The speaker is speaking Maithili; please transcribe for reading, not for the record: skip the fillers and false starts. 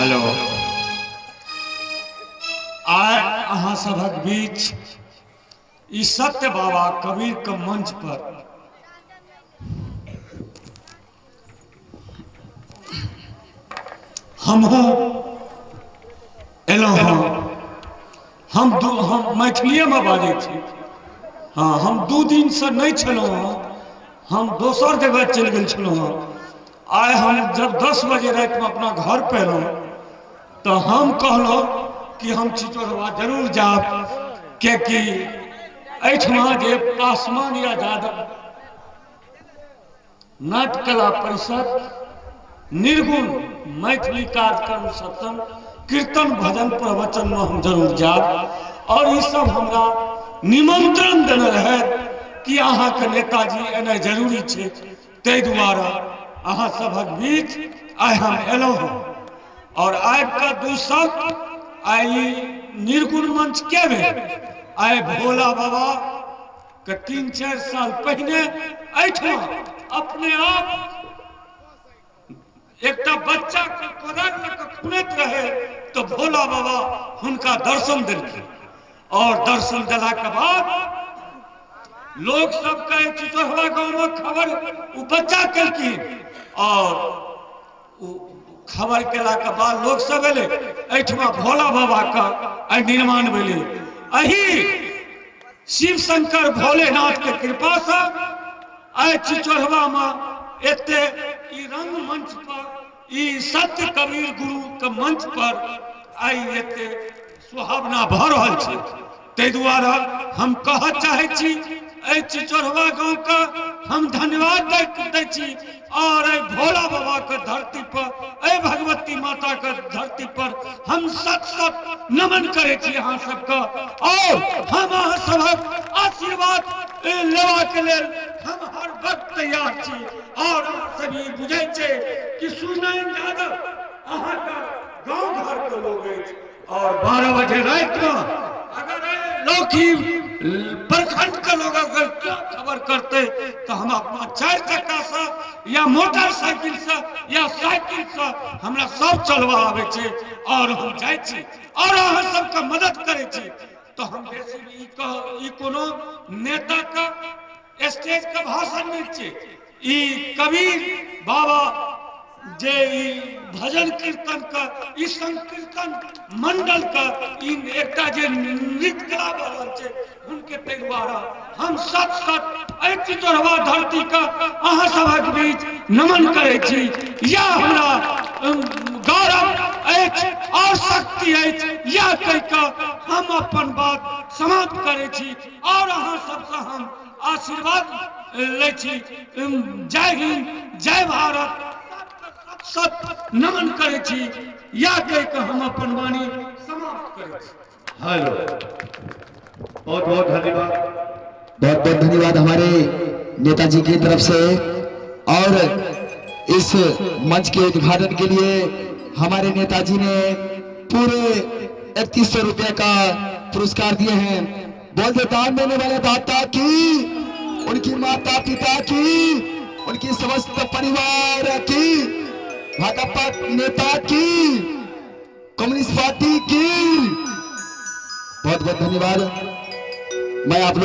हेलो, आइ अहाँ सभक बीच ई सत्य बाबा कबीर के मंच पर हमहूँ एलहुँ हँ। हम मैथिलीएमे बाजै छी। हँ, हम 2 दिनसँ नहि छलहुँ हँ, हम दोसर जगह चलि गेल छलहुँ हँ। आइ हम जब 10 बजे रातिमे अपना घर पर एलहुँ तऽ हम कहलहुँ कि हम चिचोरवा जरूर जायब, कियाकि एहिठमा जे पासवान या यादव नाट्यकला परिषद निर्गुण मैथिली कार्यक्रम सत्संग कीर्तन भजन प्रवचन में हम जरूर जायब। और ई सब हमरा निमंत्रण देने रहे कि अहाँके नेताजी एनाइ जरूरी छै, ताहि दुआरे अहाँ सभक बीच आइ हम एलहुँ हँ। और आबि कऽ दू शब्द आइ निर्गुण मंच के भेल, आइ भोला बाबा के 3-4 साल पहिने एहिठमा अपने आप एकटा बच्चा के कोदारि लऽ कऽ खुनैत रहे तऽ भोला बाबा हुनका दर्शन देलखिन। और दर्शन देला के बाद लोग सब के चिचोहवा गांव में खबर ओ बच्चा केलखिन। और ओ खबर केला के बाद लोग सब एलै, एहिठमा भोला बाबा के एहि निर्माण भेलै। एहि शिव शंकर भोलेनाथ के कृपा से आइ चिचोढ़वा में एते ई रंग मंच पर, ई सत्य कबीर गुरु के मंच पर आइ एते सुहावना भऽ रहल छै। ताहि दुआरे हम कहऽ चाहै छी एहि चिचोढ़वा गाँव के हम धन्यवाद दै छी। और एहि भोला बाबा के धरती पर, एहि भगवती माता के धरती पर हम सत सत नमन करै छी अहाँ सबके। और हम अहाँ सबक आशीर्वाद लेवा के लेल हम हर वक्त तैयार छी। और अहाँ सब ई बुझै छै कि सुनैन यादव अहाँके गाँव घर के लोग अछि। और 12 बजे राति में अगर लौकी प्रखंड के लोग अगर क्या खबर करते तो हम अपना 4 चक्का से या मोटरसाइकिल से या साइकिल से हमरा सब चलवा आवे छै और हम जाइ छी और अहाँ सबके मदद करै छी। तो हम बेसी ई कोनो नेता के स्टेज के भाषण नहीं छै। ई कबीर बाबा जे ई भजन कीर्तन के, ई संकीर्तन मंडल के ई एकटा जे नृत्य कला भऽ रहल छै हुनके ताहि दुआरे हम सत सत एहि चिचोढ़वा धरती के अहाँ सभक बीच नमन करै छी। यह हमरा गौरव अछि और शक्ति अछि। यह कहि कऽ हम अपन बात समाप्त करै छी और अहाँ सबसँ हम आशीर्वाद लै छी। जय हिंद, जय भारत, सब नमन करै छी। यह कहि कऽ हम अपन वाणी समाप्त करै छी। हेलो, बहुत बहुत धन्यवाद। बहुत बहुत धन्यवाद हमारे नेताजी की तरफ से। और इस मंच के उद्घाटन के लिए हमारे नेताजी ने पूरे 3100 रुपये का पुरस्कार दिए हैं। बोल दे दान देने वाले दाता की, उनकी माता पिता की, उनकी समस्त परिवार की, भाकपा नेता की, कम्युनिस्ट पार्टी की बहुत बहुत धन्यवाद। मैं आप लोग